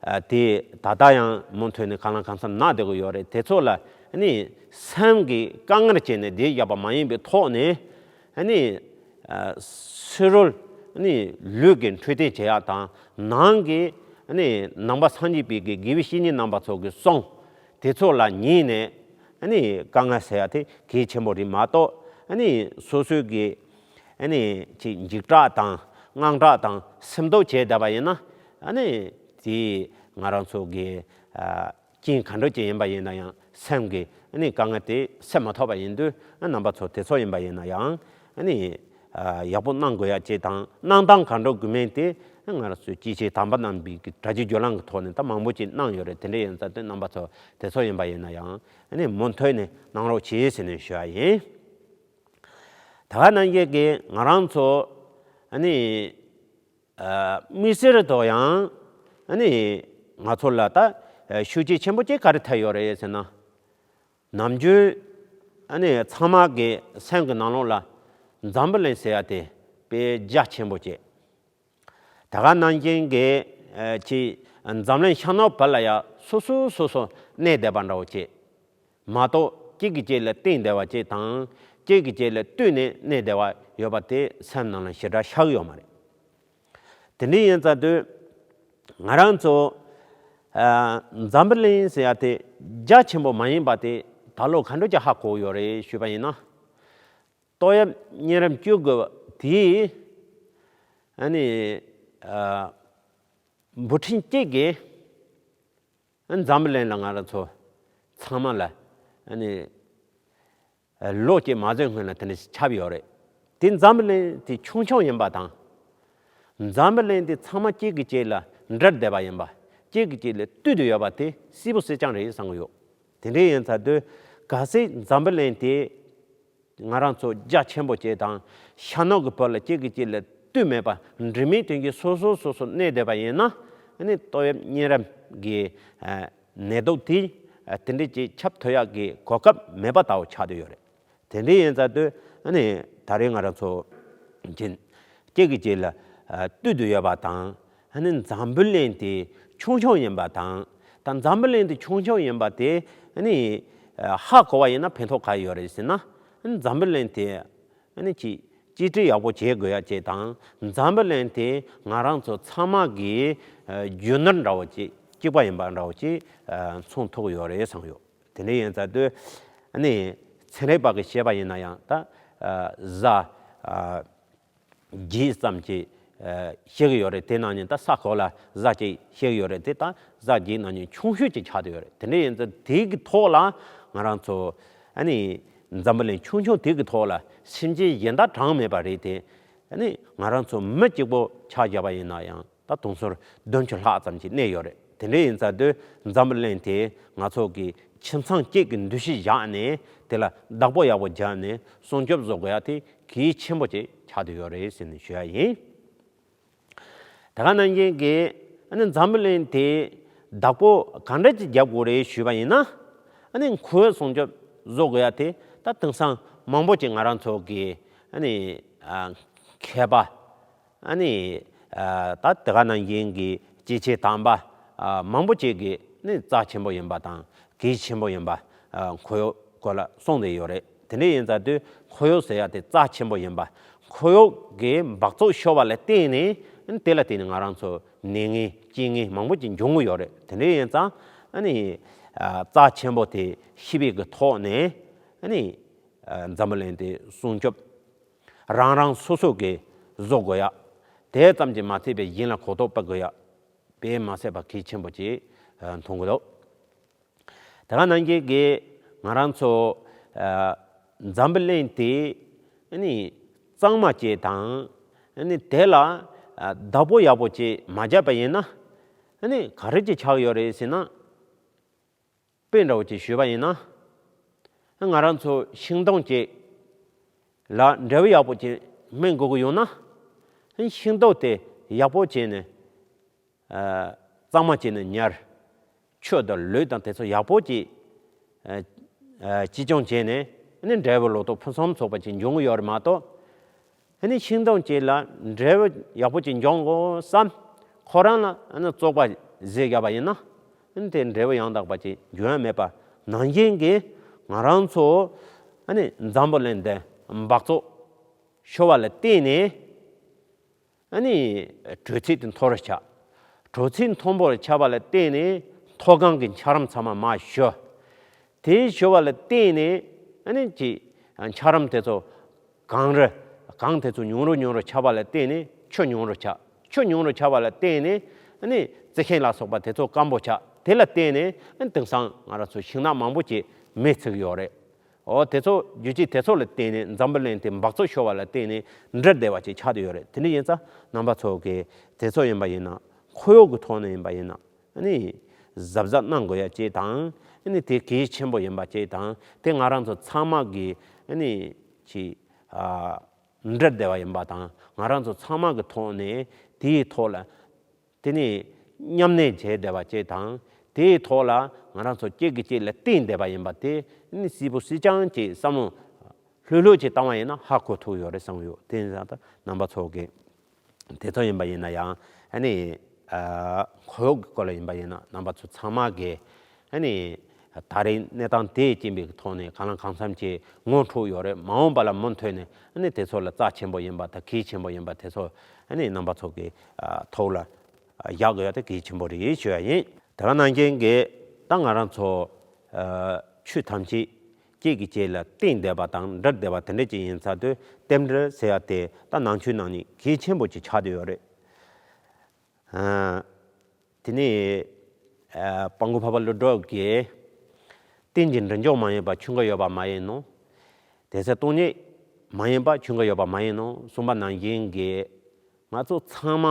ཨ་དེ་ད་ལྟ་ཡང་མུ་མཐུད་ནས་གང་ལ་གང་འཚམ་ན་བསྡད་ཀྱི་ཡོད་རེད། དེ་ཚོ་ལ་ཨ་ནི་སེམས་ཀྱི་དཀའ་ངལ་བྱས་ནས་བསྡད་བཞག་པ་མ་ཡིན་པའི་ཐོག་ནས་ཨ་ནི་ཨ་ཕྱི་རོལ་ཨ་ནི་ལུས་ཀྱི་འཕྲོད་བསྟེན་བྱེད་ཡག་དང་ནང་གི་ཨ་ནི་ནང་པ་སངས་རྒྱས་པའི་གི་དགེ་བའི་བཤེས་གཉེན་རྣམ་པ་ཚོ་གི་གསུང་དེ་ཚོ་ལ་ཉན་ནས་ཨ་ནི་དཀའ་ངལ་སེལ་ཡག་དེ་གལ་ཆེན་པོ་རེད་མ་གཏོགས། ཨ་ནི་སོ་སོའི་གི་ཨ་ནི་ཅིག་འཇིགས་སྐྲག་དང་དངངས་སྐྲག་དང་སེམས་སྡུག་བྱས་བསྡད་པ་ཡིན་ན་ཨ་ནི་དེ་ང་རང་ཚོ་གི་ཨ་རྐྱེན་ག་འདྲ་ཅིག་ཡིན་པ་ཡིན་ན་ཡང་སེམས་ཀྱི་ཨ་ནི་དཀའ་ངལ་དེ་སེལ་མ་ཐུབ་པ་ཡིན་དུས་ཨ་རྣམ་པ་ཚོ་དེ་ཚོ་ཡིན་པ་ཡིན་ན་ཡང་ཨ་ནི་ཨ་ཡག་པོ་གནང་དགོས་ཡ་ཅིག་དང་གནང་སྟངས་ག་འདྲ་དགོས་མིན་དེ་ང་རང་ཚོའི་སྐྱེས་ཆེན་དམ་པ་རྣམ་པའི་གི་གྲ་རྒྱས་བགྲོ་གླེང་གི་ཐོག་ནས་ད་མང་པོ་ཅིག་གནང་ཡོད་རེད། དེ་འདྲ་ཡིན་ཙང་དེ་རྣམ་པ་ཚོ་དེ་ཚོ་ཡིན་པ་ཡིན་ན་ཡང་ཨ་ནི་མུ་མཐུད་ནས་གནང་རོགས་བྱེད་ཟེར་ནས་ཞུ་ཡ་ཡིན། ད་ག་ནང་བཞིན་གྱི་ང་རང་ཚོ་ཨ་ནི་ཨ་དམིགས་བསལ་དུ་ཡང་ཨ་ནི་ང་ཚོ་ལ་ད་ཤུགས་རྐྱེན་ཆེན་པོ་ཅིག་ག་རེ་ཐེབས་ཡོད་རེད་ཟེར་ན། ནམ་རྒྱུན་ཨ་ནི་ཚང་མ་གི་སེམས་ཀྱི་ནང་ལོགས་ལ་འཛམ་བུ་གླིང་ཟེར་ཡ་དེ་དཔེ་རྒྱ་ཆེན་པོ་ཅིག་ད་ག་ནང་བཞིན་གྱི་ཨ་ཅིག་འཛམ་གླིང་ཤར་ནུབ་བར་ལ་ཡ་སོ་སོ་སོ་སོ་གནས་བསྡད་པ་འདྲ་བོ་ཅིག་མ་གཏོགས་གཅིག་གིས་གཅིག་ལ་བརྟེན་བསྡད་པ་ཅིག་དང་གཅིག་གིས་གཅིག་ལ་ལྟོས་ནས་གནས་བསྡད་པ་ཡོད་པ་དེ་སེམས་ནང་ལ་ཞེ་དྲག་ཤར་གི་ཡོད་མ་རེད། དེ་འདྲ་ཡིན་ཙང་དུས་ང་རང་ཚོ་ཨ་འཛམ་བུ་གླིང་ཟེར་ཡ་དེ་རྒྱ་ཆེན་པོ་མ་ཡིན་པ་དེ་ད་ལོ་ག་འདྲ་ཅིག་ཧ་གོ་ཡོད་རེད་ཞུས་པ་ཡིན་ན། ཏོག་དབྱིབས་གཉན་རིམས་བཅུ་དགུ་དེས་ཨ་ནི་ཨ་འབུ་ཕྲན་གཅིག་གིས་འཛམ་བུ་གླིང་ལ་ང་རང་ཚོ་ཚང་མ་ལ་ཨ་ནི་ལོ་གཅིག་མ་ཟིན་སྔོན་ལ་དེ་འདྲ་ཁྱབ་ཡོད་རེད། དེ་འཛམ་བུ་གླིང་དེ་ཆུང་ཆུང་ཡིན་པ་དང་། འཛམ་བུ་གླིང་དེ་ཚང་མ་གཅིག་གིས་གཅིག་ལ་འབྲེལ་བསྡད་པ་ཡིན་པ། གཅིག་གིས་གཅིག་ལ་བཏུད་དེ་ཡོད་པ་དེ་གསལ་པོ་གསལ་རྐྱང་རེད་བསམ་གྱི་ཡོད། དེ་འདྲ་ཡིན་ཙང་དུས་གལ་སྲིད་འཛམ་བུ་གླིང་དེ་ང་རང་ཚོ་རྒྱ་ཆེན་པོ་བྱས་དང་ཤར་ནུབ་ཀྱི་བར་ལ་གཅིག་གིས་གཅིག་ལ་བཏུད་མེད་པ་འདྲེས་མའི་དོན་གྱིས་སོ་སོ་སོ་སོ་གནས་བསྡད་པ་ཡིན་ན་ཨ་ནི་ཏོག་དབྱིབས་གཉན་རིམས་ཀྱི་ཨ་ནད་དུག་དེ་ཨ་དེ་འདྲ་ཅིག་ཁྱབ་ཐུབ་ཡག་གི་གོ་སྐབས་མེད་པ་ལྟ་བུ་ཆགས་བསྡད་ཡོད་རེད། དེ་འདྲ་ཡིན་ཙང་དུས་ཨ་ནི་ད་རེས་ང་རང་ཚོ་གཅིག་གིས་གཅིག་ལ་ཨ་བཏུད་དེ་ཡོད་པ་དང་། ཨ་ནི་འཛམ་བུ་གླིང་དེ་ཆུང་ཆུང་ཡིན་པ་དང་། ད་འཛམ་བུ་གླིང་དེ་ཆུང་ཆུང་ཡིན་པ་དེ་ཨ་ནི་ཨ་ཧ་གོ་བ་ཡིན་ན་ཕན་ཐོགས་ག་ཡོད་རེད་ཟེར་ན། ཨ་ནི་འཛམ་བུ་གླིང་དེ་ཨ་ནི་ཅིག་གཅིག་སྒྲིལ་ཡག་པོ་བྱེད་དགོས་ཡ་ཅིག་དང་། འཛམ་བུ་གླིང་དེ་ང་རང་ཚོ་ཚང་མ་གི་ཨ་རྒྱུ་ནོར་འདྲ་བོ་ཅིག་གཅིག་པ་ཡིན་པ་འདྲ་བོ་ཅིག་ཨ་མཚོན་ཐུབ་ཀྱི་ཡོད་རེད་བསམ་ཡོད། དེ་འདྲ་ཡིན་ཙང་དུས་ཨ་ནི་ཚན་རིག་པ་གིས་བཤད་པ་ཡིན་ན་ཡང་ད་ གཟའ་བརྒྱད་ཙམ་ཅིག་བཤད་ཀྱི་ཡོད་རེད། དེ་ནང་བཞིན་ད་ས་གོ་ལ་གཟའ་གཅིག་བཤད་ཀྱི་ཡོད་རེད། དེ་ད་གཟའ་བརྒྱད་ནང་བཞིན་ཆུང་ཤོས་ཅིག་ཆགས་བསྡད་ཡོད་རེད། དེ་འདྲ་ཡིན་ཙང་དེ་གི་ཐོག་ལ་ང་རང་ཚོ་ཨ་ནི་འཛམ་བུ་གླིང་ཆུང་ཆུང་དེ་གི་ཐོག་ལ་སེམས་ཅན་གཞན་དག་གྲངས་མེད་པ་རེད་དེ། ཨ་ནི་ང་རང་ཚོ་མི་གཅིག་པོ་ཆ་བཞག་པ་ཡིན་ན་ཡང་ད་དུང་ཕྱུར་བདུན་ཅུ་ལྷག་ཙམ་ཅིག་གནས་ཡོད་རེད། དེ་འདྲ་ཡིན་ཙང་དུས་འཛམ་བུ་གླིང་དེ་ང་ཚོ་གི་ཁྱིམ་ཚང་གཅིག་གི་འདུ་ཤེས་བཞག་ནས་དེ་ལ་བདག་པོ་ཡག་པོ་བརྒྱབ་ནས་སྲུང་སྐྱོབ་བཟོ་དགོས་ཡ་དེ་གལ་ཆེན་པོ་ཅིག་ཆགས་བསྡད་ཡོད་རེད་ཟེར་ནས་ཞུ་ཡ་ཡིན། དེ་ག་ནང་བཞིན་གྱི་ཨ་ནི་འཛམ་བུ་གླིང་དེ་བདག་པོ་ག་འདྲ་ཅིག་རྒྱབ་དགོས་རེད་ཞུས་པ་ཡིན་ན། ཨ་ནི་ཁོར་ཡུག་སྲུང་སྐྱོབ་བཟོ་དགོས་ཡ་དེ་ད་དེང་སང་མང་པོ་ཅིག་ང་རང་ཚོ་གི་ཨ་ནི་ཨ་མཁས་པ་ཨ་ནི་ཨ་ད་དེ་ག་ནང་བཞིན་གྱི་སྐྱེས་ཆེན་དམ་པ་ཨ་མང་པོ་ཅིག་གིས་ནི་རྩ་ཆེན་པོ་ཡིན་པ་དང་གལ་ཆེན་པོ་ཡིན་པ་ཨ་ཁོར་ཡུག་སྐོར་ལ་གསུངས་བསྡད་ཡོད་རེད། དེ་འདྲ་ཡིན་ཙང་དུས་ཁོར་ཡུག་ཟེར་ཡ་དེ་རྩ་ཆེན་པོ་ཡིན་པ། ཁོར་ཡུག་གི་འབག་བཙོག་ཤོར་བ་ལ་བརྟེན་ནས་དེ་ལ་བརྟེན་ནས་ང་རང་ཚོ་ནད་ངན་སྐྱེ་ངན་མང་པོ་ཅིག་འབྱུང་གི་ཡོད་རེད། དེ་འདྲ་ཡིན་ཙང་ཨ་ནི་རྩ་ཆེན་པོ་དེ་ཤེས་པའི་གི་ཐོག་ནས་ཨ་ནི་འཛམ་བུ་གླིང་དེ་སྲུང་སྐྱོབ་རང་རང་སོ་སོ་གིས་བཟོ་དགོས་ཡ། དེ་ཙམ་གྱིས་མ་ཚད་པའི་གཞན་ལ་གོ་རྟོགས་སྤེལ་དགོས་ཡ་དཔེ་མ་ཚད་པ་གལ་ཆེན་པོ་ཅིག་མཐོང་གི་འདུག་དེ་ག་ནང་བཞིན་གྱི་ང་རང་ཚོ་ཨ་འཛམ་བུ་གླིང་དེ་ཨ་ནི་གཙང་མ་བཅས་དང་ཨ་ནི་དེ་ལ་ཨ་བདག་པོ་ཡག་པོ་བཅས་མ་བརྒྱབ་པ་ཡིན་ན་ཨ་ནི་ག་རེ་ཅིག་ཆགས་ཡོད་རེད་ཟེར་ན། དཔེ་འདྲ་བོ་ཅིག་ཞུས་པ་ཡིན་ན། ང་རང་ཚོ་ཤིང་སྡོང་ཅིག་ལ་འབྲས་བུ་ཡག་པོ་ཅིག་སྨིན་དགོས་ཀྱི་ཡོད་ན། ཤིང་སྡོང་དེ་ཡག་པོ་བྱས་ནས་ཨ་གཙང་མ་བྱས་ནས་ཉར། ཆུ་དང་ལུད་དང་དེ་ཚོ་ཡག་པོ་ཅིག་ཨ་ཨ་གཅེས་སྐྱོང་བྱས་ནས་ནི་འབྲས་བུ་ལོ་ཏོག་ཕུན་སུམ་ཚོགས་པ་ཅིག་འབྱུང་གི་ཡོད་རེད་མ་གཏོགས། ཨ་ནི་ཤིང་སྡོང་ཅིག་ལ་འབྲས་བུ་ཡག་པོ་ཅིག་འབྱུང་དགོས་བསམ། ཁོ་རང་ལ་ཨ་ནི་བཙོག་པ་བཟོས་བཞག་པ་ཡིན་ན། ཨ་ནི་དེ་འབྲས་བུ་ཡང་དག་པ་ཅིག་འབྱུང་ཡ་མེད་པ་ནང་བཞིན་གྱི་ང་རང་ཚོ་ཨ་ནི་འཛམ་བུ་གླིང་འདི་འབག་བཙོག་ཤོར་བ་ལ་བརྟེན་ནས། ཨ་ནི་དྲོད་ཚད་དེ་མཐོ་རུ་ཆག་དྲོད་ཚད་མཐོན་པོར་ཆག་པ་ལ་བརྟེན་ནས་མཐོ་སྒང་གི་འཁྱགས་རོམ་ཚང་མ་མར་ཞུ། དེ་ཞུ་བ་ལ་བརྟེན་ནས་ཨ་ནི་ཅིག་འཁྱགས་རོམ་དེ་ཚོ་གང་རུ་གང་དེ་ཚོ་ཉུང་རུ་ཉུང་རུ་ཆག་པ་ལ་བརྟེན་ནས་ཆུ་ཉུང་རུ་ཆག་ཆུ་ཉུང་རུ་ཆག་པ་ལ་བརྟེན་ནས་ཨ་ནི་རྩི་ཤིང་ལ་སོགས་པ་དེ་ཚོ་སྐམ་པོ་ཆག་དེ་ལ་བརྟེན་ནས་ཨ་ནི་དེང་སང་ང་རང་ཚོ་ཤིང་ནགས་མང་པོ་ཅིག་མེ་ཚིག་ཡོད་རེད། འོ་དེ་ཚོ་རྒྱུ་རྐྱེན་དེ་ཚོ་ལ་བརྟེན་ནས་འཛམ་བུ་གླིང་དེ་འབག་བཙོག་ཤོར་བ་ལ་བརྟེན་ནས་འདྲེས་བསྡད་པ་ཅིག་ཆགས་བསྡད་ཡོད་རེད། དེ་འདྲ་ཡིན་ཙང་རྣམ་པ་ཚོ་གིས་དེ་ཚོ་ཡིན་པ་ཡིན་ན་ཁོར་ཡུག་གི་ཐོག་ནས་ཡིན་པ་ཡིན་ན་ཨ་ནི་གཟབ་གཟབ་གནང་དགོས་ཡ་ཅིག་དང་ཨ་ནི་དེ་གལ་ཆེན་པོ་ཡིན་པ་ཅིག་དང་དེ་ང་རང་ཚོ་ཚང་མ་གིས་ཨ་ནི་ཅིག་ཨ་འདྲེས་བསྡད་པ་ཡིན་པ་དང་ང་རང་ཚོ་ཚང་མ་གི་ཐོག་ནས་དེའི་ཐོག་ལ། དེ་ནས་མཉམ་གནས་བྱས་བསྡད་པ་བཅས་དང་དེའི་ཐོག་ལ་ང་རང་ཚོ་གཅིག་གིས་གཅིག་ལ་བརྟེན་བསྡད་པ་ཡིན་པ་དེ་ནི་སིལ་བུ་སིལ་རྐྱང་གཅིག་བསམ་བློ་ལྷོད་ལྷོད་ཅིག་བཏང་བ་ཡིན་ན་ཧ་གོ་ཐུབ་ཡོད་རེད་བསམ་ཡོད། དེ་ཡིན་ཙང་ད་རྣམ་པ་ཚོ་གིས་དེ་ཚོ་ཡིན་པ་ཡིན་ན་ཡང་ཨ་ནི་ཁོར་ཡུག་གི་སྐོར་ལ་ཡིན་པ་ཡིན་ན་རྣམ་པ་ཚོ་ཚང་མ་གིས་ཨ་ནི་ད་རེས་གནས་སྟངས་དེ་རྐྱེན་པའི་ཐོག་ནས་གང་ལ་གང་འཚམ་གྱི་ངོ་འཕྲོད་ཡོད་རེད། མ་འོངས་པ་ལ་མུ་མཐུད་ནས་ཨ་ནི་དེ་ཚོ་ལ་རྩ་ཆེན་པོ་ཡིན་པ་དང་གལ་ཆེན་པོ་ཡིན་པ་དེ་ཚོ་ཨ་ནི་རྣམ་པ་ཚོ་གི་ཐོག་ལ་བཞག་དགོས་ཡ་དེ་གལ་ཆེན་པོ་རེད་ཞུ་ཡ་ཡིན། དེ་ག་ནང་བཞིན་གྱི་ད་ང་རང་ཚོ་ཆོས་ཐམས་ཅད་གཅིག་གིས་གཅིག་ལ་བརྟེན་བསྡད་པ་དང་འདྲེས་བསྡད་པ་དེ་འདྲ་ཅིག་ཡིན་ཙང་དུས་རྟེན་འབྲེལ་ཟེར་ཡ་དེ་ད་ནང་ཆོས་ནང་ནས་གལ་ཆེན་པོ་ཅིག་ཆགས་བསྡད་ཡོད་རེད། དེ་ནས་སྤྲང་པོ་འཕགས་པ་ཀླུ་སྒྲུབ་ཀྱིས་རྟེན་ཅིང་འབྲེལ་འཇོག་མ་ཡིན་པ་ཆོས་འགའ་ཡོད་པ་མ་ཡིན་ནོ། དེ་ཚེ་སྟོང་ཉིད་མ་ཡིན་པ་ཆོས་འགའ་ཡོད་པ་མ་ཡིན་ནོ་གསུངས་པ་ནང་བཞིན་གྱི། ང་ཚོ་ཚང་མ་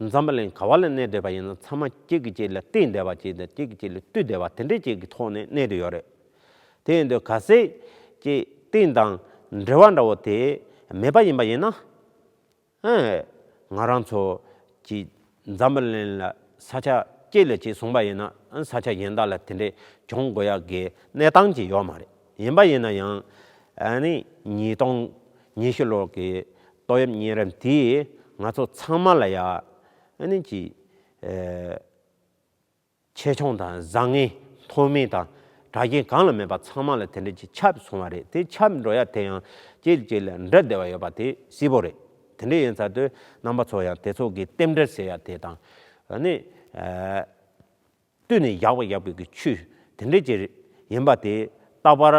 འཛམ་བུ་གླིང་ག་བ་ལ་གནས་བསྡད་པ་ཡིན་ན་ཚང་མ་གཅིག་གིས་གཅིག་ལ་བརྟེན་བསྡད་པ་ཅིག་དང་གཅིག་གིས་གཅིག་ལ་ལྟོས་བསྡད་པ་དེ་འདྲའི་ཅིག་གི་ཐོག་ནས་གནས་བསྡད་ཡོད་རེད། དེ་ཡིན་དུས་གལ་སྲིད་ཀྱི་རྟེན་དང་འབྲེལ་བ་འདྲ་བོ་དེ་མེད་པ་ཡིན་པ་ཡིན་ན། ཨེ། ང་རང་ཚོ་གི་འཛམ་བུ་གླིང་ལ་ས་ཆ་གཅིག་ལ་གཅིག་བཟུང་པ་ཡིན་ན་ཨ་ས་ཆ་གཞན་དག་ལ་དེ་འདྲའི་བྱུང་དགོས་ཡག་གི་གནས་སྟངས་ཅིག་ཡོད་མ་རེད། ཡིན་པ་ཡིན་ན་ཡང་ཨ་ནི་ཉིས་སྟོང་ཉི་ཤུ་ལོ་གི་ཏོག་དབྱིབས་གཉན་རིམས་དེས་ང་ཚོ་ཚང་མ་ལ་ཡ་ཨ་ནི་ཅིག་ཨེ། ཆེ་ཆུང་དང་བཟང་ངན་མཐོ་དམན་དང་དྲག་ཞན་གང་ལ་མེད་པ་ཚང་མ་ལ་དེ་འདྲ་ཅིག་ཁྱབ་སོང་བ་རེད། དེ་ཁྱབ་འགྲོ་ཡ་དེ་ཡང་གཅིག་ལ་གཅིག་ལ་འདྲེས་བསྡད་པ་ཡོད་པ་དེ་གསལ་པོ་རེད། དེ་འདྲ་ཡིན་ཚར་དུས་རྣམ་པ་ཚོ་ཡང་དེ་ཚོ་གི་རྟེན་འབྲེལ་ཟེར་ཡ་དེ་དང་ཨ་ནི་ཨ་བསྟུན་ནས་བཞག་པ་བཞག་པའི་གི་ཆོས་དེ་འདྲ་ཅིག་ཡིན་པ་དེ་རྟག་པར་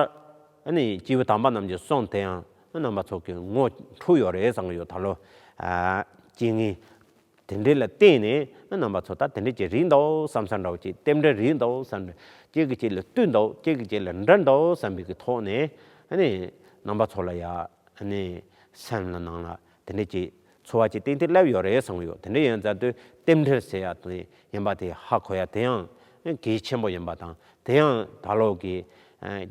ཨ་ནི་སྐྱེས་བུ་དམ་པ་རྣམས་ཀྱི་གསུང་དེ་ཡང་ རྣམ་པ་ཚོ་གི་ངོ་འཕྲོད་ཡོད་རེད་བསམ་གི་ཡོད། ད་ལོ་ཨ་རྐྱེན་ངན་དེ་འདྲ་ལ་བརྟེན་ནས་རྣམ་པ་ཚོ་ད་དེ་འདྲ་ཅིག་རེད་འདུག་བསམ་ས་འདྲ་བོ་ཅིག་རྟེན་འབྲེལ་རེད་འདུག་བསམ་འདྲ། གཅིག་གིས་གཅིག་ལ་བསྟུན་འདུག་གཅིག་གིས་གཅིག་ལ་འབྲེལ་འདུག་བསམ་པའི་གི་ཐོག་ནས་ཨ་ནི་རྣམ་པ་ཚོ་ལ་ཡ་ཨ་ནི་སེམས་ལ་ནང་ལ་དེ་འདྲ་ཅིག་ཚོར་བ་ཅིག་ཏན་ཏན་སླེབས་ཡོད་རེད་བསམ་གི་ཡོད། དེ་འདྲ་ཡིན་ཙང་དུས་རྟེན་འབྲེལ་ཟེར་ཡ་དེ་ཡིན་པ་དེ་ཧ་གོ་ཡ་དེ་ཡང་གལ་ཆེན་པོ་ཡིན་པ་དང་། དེ་ཡང་ད་ལོ་གི་ཨ་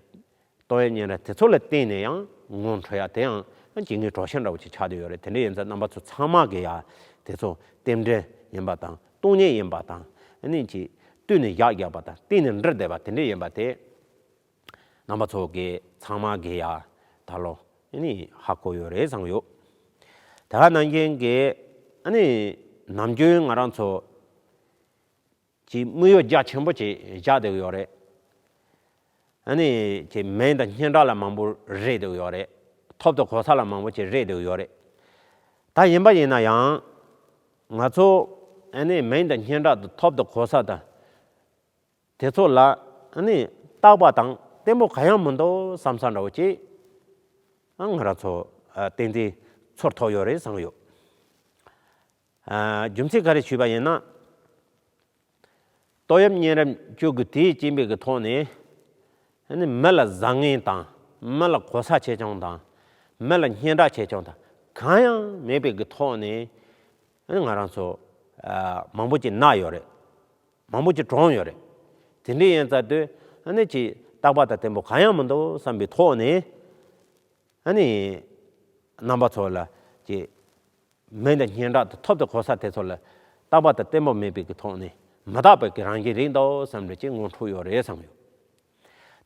ཏོག་དབྱིབས་གཉན་རབས་དེ་ཚོ་ལ་བརྟེན་ནས་ཡང་ངོ་འཕྲོད་ཡ་དེ་ཡང་རྐྱེན་ངན་གྲོགས་ཤིག་འདྲ་བོ་ཅིག་ཆགས་བསྡད་ཡོད་རེད། དེ་འདྲ་ཡིན་ཙང་རྣམ་པ་ཚོ་ཚང་མ་གིས་ཡ་དེ་ཚོ་རྟེན་འབྲེལ་ཡིན་པ་དང་སྟོང་ཉིད་ཡིན་པ་དང་ཨ་ནི་ཅིག་བསྟུན་ནས་བཞག་བཞག་པ་དང་བརྟེན་ནས་འབྲེལ་བསྡད་པ་དེ་འདྲ་ཡིན་པ་དེ་རྣམ་པ་ཚོ་གིས་ཚང་མ་གིས་ཡ་ད་ལོ་ཨ་ནི་ཧ་གོ་ཡོད་རེད་བསམ་ཡོད། དེ་ག་ནང་བཞིན་གྱི་ཨ་ནི་ནམ་རྒྱུན་ང་རང་ཚོ་ཀྱི་དམིགས་ཡུལ་རྒྱ་ཆེན་པོ་ཅིག་བཞག་བསྡད་ཡོད་རེད། ཨ་ནི་ཀྱི་མིང་དང་སྙན་གྲགས་ལ་མང་པོ་རེད་བསྡད་ཡོད་རེད། ཐོབ་དང་གོ་ས་ལ་མང་པོ་ཅིག་རེད་བསྡད་ཡོད་རེད། ད་ཡིན་པ་ཡིན་ན་ཡང་ང་ཚོ་ཨ་ནི་མིང་དང་སྙན་གྲགས་དང་ཐོབ་དང་གོ་ས་དང་དེ་ཚོ་ལ་ཨ་ནི་རྟག་པ་དང་བརྟན་པོ་གང་ཡང་མི་འདུག་བསམ་ས་འདྲ་བོ་ཅིག་ཨ་ང་རང་ཚོ་ཨ་ཏན་ཏན་ཚོར་ཐུབ་ཡོད་རེད་བསམ་ཡོད། ཨ་རྒྱུ་མཚན་ག་རེ་ཞུས་པ་ཡིན་ན། ཏོག་དབྱིབས་གཉན་རིམས་བཅུ་དགུ་དེའི་རྐྱེན་པའི་གི་ཐོག་ནས་ཨ་ནི་མི་ལ་བཟང་ངན་དང་མི་ལ་གོ་ས་ཆེ་ཆུང་དང་མི་ལ་སྙན་གྲགས་ཆེ་ཆུང་དང་གང་ཡང་མེད་པའི་གི་ཐོག་ནས་ཨ་ནི་ང་རང་ཚོ་ཨ་མང་པོ་ཅིག་ན་ཡོད་རེད། མང་པོ་ཅིག་གྲོངས་ཡོད་རེད། དེ་འདྲ་ཡིན་ཙང་དུས་ཨ་ནི་ཅིག་རྟག་པ་དང་བརྟན་པོ་གང་ཡང་མི་འདུག་བསམ་པའི་ཐོག་ནས་ཨ་ནི་རྣམ་པ་ཚོ་ལ་ཅིག་མིང་དང་སྙན་གྲགས་དང་ཐོབ་དང་གོ་ས་དེ་ཚོ་ལ་རྟག་པ་དང་བརྟན་པོ་མེད་པའི་གི་ཐོག་ནས་མི་རྟག་པའི་གི་རང་བཞིན་རེད་འདུག་བསམ་འདྲ་ཅིག་ངོ་འཕྲོད་ཡོད་རེད་བསམ་ཡོད།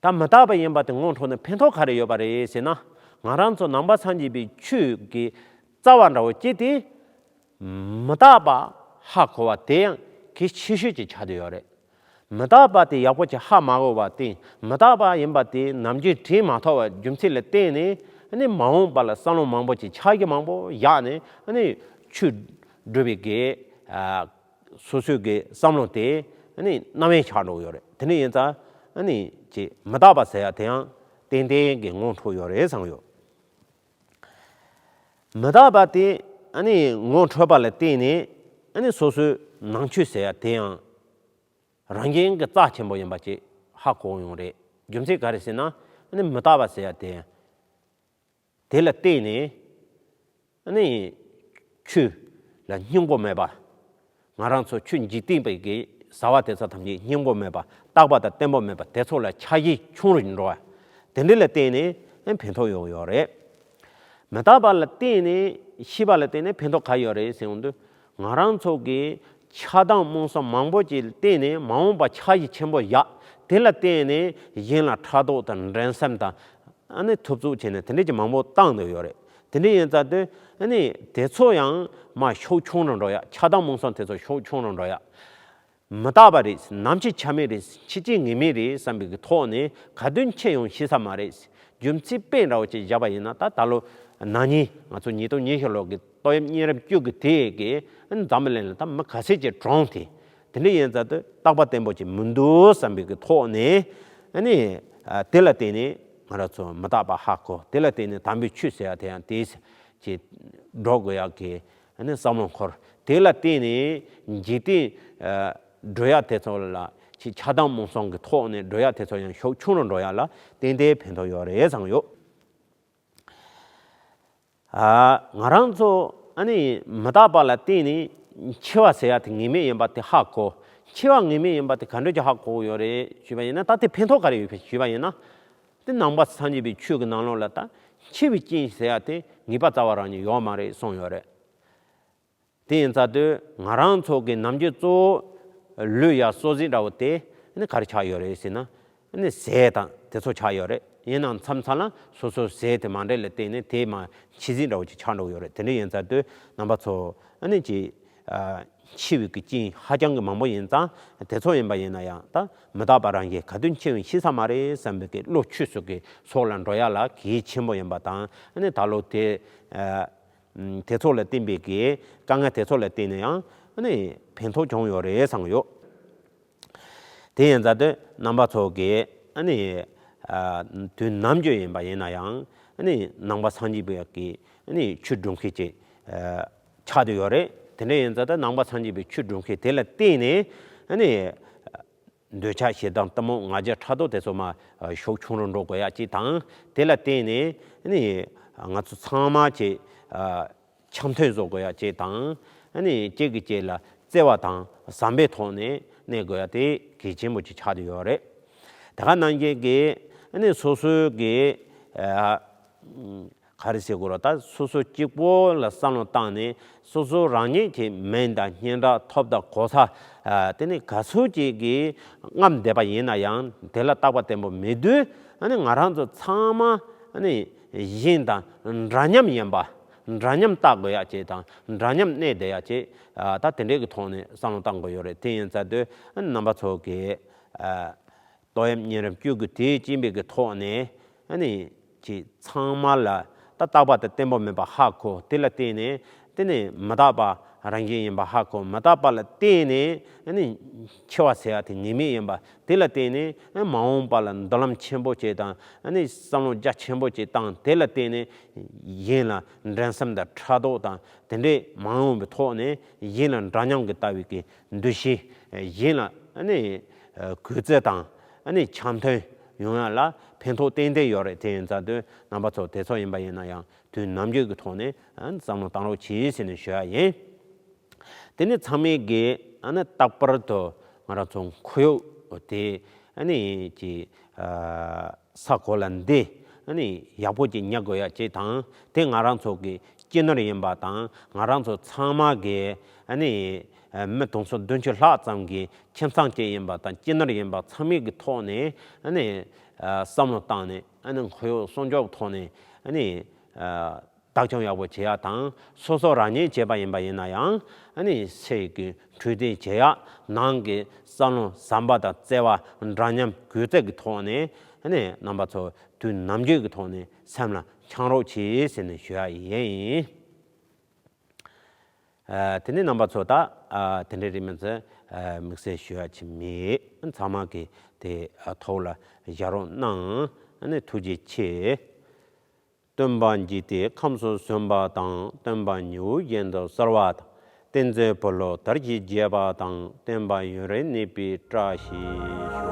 ད་མི་རྟག་པ་ཡིན་པ་དེ་ངོ་འཕྲོད་ནས་ཕན་ཐོགས་ག་རེ་ཡོད་པ་རེད་ཟེར་ན། ང་རང་ཚོ་ནང་པ་སངས་རྒྱས་པའི་ཆོས་ཀྱི་རྩ་བ་འདྲ་བོ་ཅིག་དེ་མི་རྟག་པ་ཧ་གོ་བ་དེ་ཡང་གལ་ཆེ་ཤོས་ཅིག་ཆགས་བསྡད་ཡོད་རེད། མི་རྟག་པ་དེ་ཡག་པོ་ཅིག་ཧ་མ་གོ་བར་བརྟེན་མི་རྟག་པ་ཡིན་པ་དེ་ནམ་རྒྱུན་དྲན་མ་ཐུབ་པའི་རྒྱུ་མཚན་ལ་བརྟེན་ནས་ཨ་ནི་མ་འོངས་པ་ལ་བསམ་བློ་མང་པོ་ཅིག་འཆར་གཞི་མང་པོ་བཞག་ནས་ཨ་ནི་ཆོས་སྒྲུབ་པའི་གི་ཨ་སོ་སོའི་གི་བསམ་བློ་དེ་ཨ་ནི་རྣམ་གཡེང་ཆགས་འགྲོ་གི་ཡོད་རེད། དེ་འདྲ་ཡིན་ཙང་ཨ་ནི་ཅིག་མི་རྟག་པ་ཟེར་ཡ་དེ་ཡང་ཏན་ཏན་གི་ངོ་འཕྲོད་ཡོད་རེད་བསམ་ཡོད། མི་རྟག་པ་དེ་ཨ་ནི་ངོ་འཕྲོད་པ་ལ་བརྟེན་ནས་ཨ་ནི་སོ་སོའི་ནང་ཆོས་ཟེར་ཡ་དེ་ཡང་རང་བཞིན་གྱི་རྩ་ཆེན་པོ་ཡིན་པ་ཅིག་ཧ་གོ་ཡོང་རེད། རྒྱུ་མཚན་ག་རེ་ཟེར་ན་ཨ་ནི་མི་རྟག་པ་ཟེར་ཡ་དེ་དེ་ལ་བརྟེན་ནས་ཨ་ནི་ཆོས་ལ་སྙིང་པོ་མེད་པ། ང་རང་ཚོ་ཆོས་འཇིག་རྟེན་པའི་གི་བྱ་བ་དེ་ཚོ་ཐམས་ཅད་སྙིང་པོ་མེད་པ། རྟག་པ་དང་བརྟན་པོ་མེད་པ་དེ་ཚོ་ལ་འཆར་གཞི་ཆུང་རུ་འགྲོ་བ། དེ་འདྲ་ལ་བརྟེན་ནས་ཕན་ཐོགས་ཡོང་ཡོད་རེད། མི་རྟག་པ་ལ་བརྟེན་ནས་ཤེས་པ་ལ་བརྟེན་ནས་ཕན་ཐོགས་ག་ཡོད་རེད་ཟེར་ཡོང་དུས། ང་རང་ཚོ་གི་ཆགས་སྡང་རྨོངས་གསུམ་མང་པོ་ཅིག་ལ་བརྟེན་ནས་མ་འོངས་པ་འཆར་གཞི་ཆེན་པོ་བཞག་དེ་ལ་བརྟེན་ནས་གཞན་ལ་ཕྲག་དོག་དང་འགྲན་སེམས་དང་ཨ་ནི་ཐུབ་ཚོད་བྱས་ནས་དེ་འདྲ་ཅིག་མང་པོ་བཏང་འདུག་ཡོད་རེད། དེ་འདྲ་ཡིན་ཙང་དུས་ཨ་ནི་དེ་ཚོ་ཡང་མར་ཤུགས་ཆུང་རུ་འགྲོ་ཡ། ཆགས་སྡང་རྨོངས་གསུམ་དེ་ཚོ་ཤུགས་ཆུང་རུ་འགྲོ་ཡ། མི་རྟག་པ་རེད། ནམ་འཆི་ཆ་མེད་རེད། འཆི་ཅིང་ངེས་མེད་རེད་བསམ་པའི་གི་ཐོག་ནས་ག་དུས་འཆི་ཡོང་ཤེས་ས་མ་རེད། རྒྱུ་མཚན་དཔེ་འདྲ་བོ་ཅིག་བཞག་པ་ཡིན་ན་ད་ད་ལོ་ན་ནིང་ང་ཚོ་ཉིས་སྟོང་ཉི་ཤུ་ལོ་གི་ཏོག་དབྱིབས་གཉན་རིམས་བཅུ་དགུ་དེ་གི་འཛམ་བུ་གླིང་ལ་ད་མི་ག་ཚད་ཅིག་གྲོངས་ཏེ། དེ་འདྲ་ཡིན་ཙང་དུས་རྟག་པ་བརྟན་པོ་ཅིག་མི་འདུག་བསམ་པའི་གི་ཐོག་ནས་ཨ་ནི་དེ་ལ་བརྟེན་ནས་ང་རང་ཚོ་མི་རྟག་པ་ཧ་གོ། དེ་ལ་བརྟེན་ནས་དམ་པའི་ཆོས་ཟེར་ཡ་དེ་ཡང་དེ་ཅིག་འགྲོ་དགོས་ཡག་གི་ཨ་ནི་བསམ་བློ་འཁོར། དེ་ལ་བརྟེན་ནས་འཇིག་རྟེན་འགྲོ་ཡག་དེ་ཚོ་ལ་ཅིག་ཆགས་སྡང་རྨོངས་གསུམ་གྱི་ཐོག་ནས་འགྲོ་ཡག་དེ་ཚོ་ཡང་ཤུགས་ཆུང་རུ་འགྲོ་ཡག་ལ་ཏན་ཏན་ཕན་ཐོགས་ཡོད་རེད་བསམ་ཡོད། ཨ་ང་རང་ཚོ་ཨ་ནི་མི་རྟག་པ་ལ་བརྟེན་ནས་འཆི་བ་ཟེར་ཡག་དེ་ངེས་མེད་ཡིན་པ་དེ་ཧ་གོ། འཆི་བ་ངེས་མེད་ཡིན་པ་དེ་ག་འདྲ་ཅིག་ཧ་གོ་གི་ཡོད་རེད་ཞུས་པ་ཡིན་ན། ད་དེ་ཕན་ཐོགས་ག་རེ་ཡོད་པ་ཞུས་པ་ཡིན་ན། དེ་ནང་པ་སངས་རྒྱས་པའི་ཆོས་ཀྱི་ནང་ལོགས་ལ་ད་འཆི་བའི་རྐྱེན་ཟེར་ཡག་དེ་ངེས་པ་རྩ་བ་རང་ཉིད་ཡོད་མ་རེད་གསུངས་ཡོད་རེད། དེ་ཡིན་ཙང་དུས་ང་རང་ཚོ་གི་ནམ་རྒྱུན་གཙོ་བོ་ལུས་ཡ་གསོ་ཟིན་འདྲ་བོ་དེ་ནི་ག་རེ་ཆགས་ཡོད་རེད་ཟེར་ན། ནི་ཟས་དང་དེ་ཚོ་ཆགས་ཡོད་རེད། ཡིན་ནའང་མཚམས་མཚམས་ལ་སོ་སོའི་ཟས་དེ་མ་འདྲ་ལ་བརྟེན་ནས་དེ་མ་འཆི་ཟིན་འདྲ་བོ་ཅིག་ཆགས་འགྲོ་གི་ཡོད་རེད། དེ་འདྲ་ཡིན་ཙང་དུས་རྣམ་པ་ཚོ་ཨ་ནི་ཅིག་ཨ་འཆི་བའི་གི་རྐྱེན་ཧ་ཅང་གི་མང་པོ་ཡིན་ཙང་། དེ་ཚོ་ཡིན་པ་ཡིན་ན་ཡང་ད་མི་རྟག་པ་རང་གིས་ག་དུས་འཆི་ཡོང་ཤེས་ས་མ་རེད་བསམ་པའི་གི་བློ་ཆོས་སུ་གི་སོགས་ལ་འགྲོ་ཡ་ལ་གལ་ཆེན་པོ་ཡིན་པ་དང་། ཨ་ནི་ད་ལོ་དེ་ཨ་དེ་ཚོ་ལ་བརྟེན་པའི་གི་དཀའ་ངལ་དེ་ཚོ་ལ་བརྟེན་ནས་ཡང་ཨ་ནི་ཕན་ཐོགས་བྱུང་ཡོད་རེད་བསམ་གི་ཡོད། དེ་ཡིན་ཙང་དུས་རྣམ་པ་ཚོ་གིས་ཨ་ནི་ཨ་དུས་ནམ་རྒྱུན་ཡིན་པ་ཡིན་ན་ཡང་ ནི་ནང་པ་སངས་རྒྱས་པའི་གི་ནི་ཆོས་སྒྲུབ་མཁན་ཅིག་ཆགས་བསྡད་ཡོད་རེད། དེ་འདྲ་ཡིན་ཙང་ད་ནང་པ་སངས་རྒྱས་པའི་ཆོས་སྒྲུབ་མཁན་དེ་ལ་བརྟེན་ནས་ནི་འདོད་ཆགས་ཞེ་སྡང་གཏི་མུག་ང་རྒྱལ་ཕྲག་དོག་དེ་ཚོ་མར་ཤུགས་ཆུང་རུ་འགྲོ་དགོས་ཡ་ཅིག་དང་། དེ་ལ་བརྟེན་ནས་ནི་ང་ཚོ་ཚང་མ་ཅིག་འཆམ་མཐུན་བཟོ་དགོས་ཡ་ཅིག་དང་། ཨ་ནི་གཅིག་གིས་གཅིག་ལ་བརྩེ་བ་དང་བསམ་པའི་ཐོག་ནས་གནས་དགོས་ཡ་དེ་གལ་ཆེན་པོ་ཅིག་ཆགས་བསྡད་ཡོད་རེད། དེ་ག་ནང་བཞིན་གྱི་ཨ་ནི་སོ་སོའི་གི་ཨ་ག་རེ་ཟེར་དགོས་རེད། ད་སོ་སོ་གཅིག་པོ་ལ་བསམ་བློ་བཏང་ནས་སོ་སོ་རང་ཉིད་ཀྱི་མིང་དང་སྙན་གྲགས་ཐོབ་དང་གོ་ས། ཨ་དེ་ནི་ག་ཚོད་ཅིག་གི་རྔམ་བསྡད་པ་ཡིན་ན་ཡང་དེ་ལ་རྟག་པ་བརྟན་པོ་མེད་དུས། ཨ་ནི་ང་རང་ཚོ་ཚང་མ་ཨ་ནི་གཞན་དང་འདྲ་མཉམ་ཡིན་པ། འདྲ་མཉམ་བལྟ་དགོས་ཡ་ཅིག་དང་འདྲ་མཉམ་གནས་བསྡད་ཡ་ཅིག་ཨ་ད་དེ་འདྲའི་གི་ཐོག་ནས་བསམ་བློ་བཏང་དགོས་ཡོད་རེད། དེ་ཡིན་ཙང་དུས་ཨ་ནི་རྣམ་པ་ཚོ་གིས་ཨ་ཏོག་དབྱིབས་གཉན་རིམས་བཅུ་དགུ་དེ་སྐྱེས་པའི་གི་ཐོག་ནས་ཨ་ནི་ཅིག་ཚང་མ་ལ་ད་རྟག་པ་དང་བརྟན་པོ་མིན་པ་ཧ་གོ། དེ་ལ་བརྟེན་ནས་དེ་ནི་མི་རྟག་པ་རང་བཞིན་ཡིན་པ་ཧ་གོ། མི་རྟག་པ་ལ་བརྟེན་ནས་ཨ་ནི་འཆི་བ་ཟེར་ཡ་དེ་ངེས་མེད་ཡིན་པ། དེ་ལ་བརྟེན་ནས་ཨ་མ་འོངས་པ་ལ་མདུན་ལམ་ཆེན་པོ་ཅིག་དང་ཨ་ནི་བསམ་བློ་རྒྱ་ཆེན་པོ་ཅིག་བཏང་། དེ་ལ་བརྟེན་ནས་གཞན་ལ་འགྲན་སེམས་དང་ཕྲག་དོག་དང་དེ་འདྲའི་མ་འོངས་པའི་ཐོག་ནས་གཞན་ལ་འདྲ་མཉམ་གྱི་ལྟ་བའི་གི་འདུ་ཤེས། གཞན་ལ་ཨ་ནི་གུས་བརྩི་དང་ཨ་ནི་འཆམ་མཐུན་ཡོང་ཡ་ལ་ཕན་ཐོགས་ཏན་ཏན་ཡོད་རེད། དེ་ཡིན་ཙང་དུས་རྣམ་པ་ཚོ་དེ་ཚོ་ཡིན་པ་ཡིན་ན་ཡང་དུས་ནམ་རྒྱུན་གྱི་ཐོག་ནས་ཨ་ནི་བསམ་བློ་བཏང་རོགས་གྱིས་ཟེར་ནས་ཞུ་ཡ་ཡིན། དེ་ནི་ཚང་མས་གི་ཨ་ནི་རྟག་པར་དུ་ང་རང་ཚོ་ཁོར་ཡུག་དེ་ཨ་ནི་ཀྱི་ཨ་ས་གོ་ལ་འདི་ཨ་ནི་ཡག་པོ་ཅིག་ཉར་དགོས་ཡ་ཅིག་དང་། དེ་ང་རང་ཚོ་གི་སྤྱི་ནོར་ཡིན་པ་དང་། ང་རང་ཚོ་ཚང་མ་གི་ཨ་ནི་ཨ་མི་དུང་སོ་བདུན་ཅུ་ལྷག་ཙམ་གྱི་ཁྱིམ་ཚང་གཅིག་ཡིན་པ་དང་སྤྱི་ནོར་ཡིན་པ་ཚང་མའི་གི་ཐོག་ནས་ཨ་ནི་ཨ་བསམ་བློ་བཏང་ནས་ཨ་ནི་ཁོར་ཡུག་སྲུང་སྐྱོབ་ཐོག་ནས་ཨ་ནི་ཨ་བདག་སྐྱོང་ཡག་པོ་བྱེད་ཡག་དང་། སོ་སོ་རང་ཉིད་བྱས་པ་ཡིན་པ་ཡིན་ན་ཡང་ཨ་ནི་ཚེ་གི་འཕྲོད་བསྟེན་བྱེད་ཡག། ནང་གི་བསམ་བློ་བསམ་པ་དང་བརྩེ་བ་འདྲ་མཉམ་གུས་བརྩི་གི་ཐོག་ནས་ཨ་ནི་རྣམ་པ་ཚོ་དུས་ནམ་རྒྱུན་གྱི་ཐོག་ནས་སེམས་ལ་འཆང་རོགས་གྱིས་ཟེར་ནས་ཞུ་ཡག་ཡིན། ཨ་དེ་ནས་རྣམ་པ་ཚོ་ད་ཨ་དེ་འདྲའི་རིགས་མིན་ཚེ་ཨ་དམིགས་བསལ་ཞུ་ཡག་ཅིག་མེད། ཚང་མ་གིས་དེ་ཨ་ཐོག་ལ་བཞག་རོགས་གནང་། ཨ་ནི་ཐུགས་རྗེ་ཆེ། སྟོན་པ་འཇིག་རྟེན་ཁམས་སུ་བྱོན་པ་དང་། སྟོན་པ་ཉི་འོད་བཞིན་དུ་གསལ་བ་དང་། བསྟན་འཛིན་བུ་སློབ་དར་ཞིང་རྒྱས་པ་དང་། བསྟན་པ་ཡུན་རིང་གནས་པའི་བཀྲ་ཤིས་ཤོག།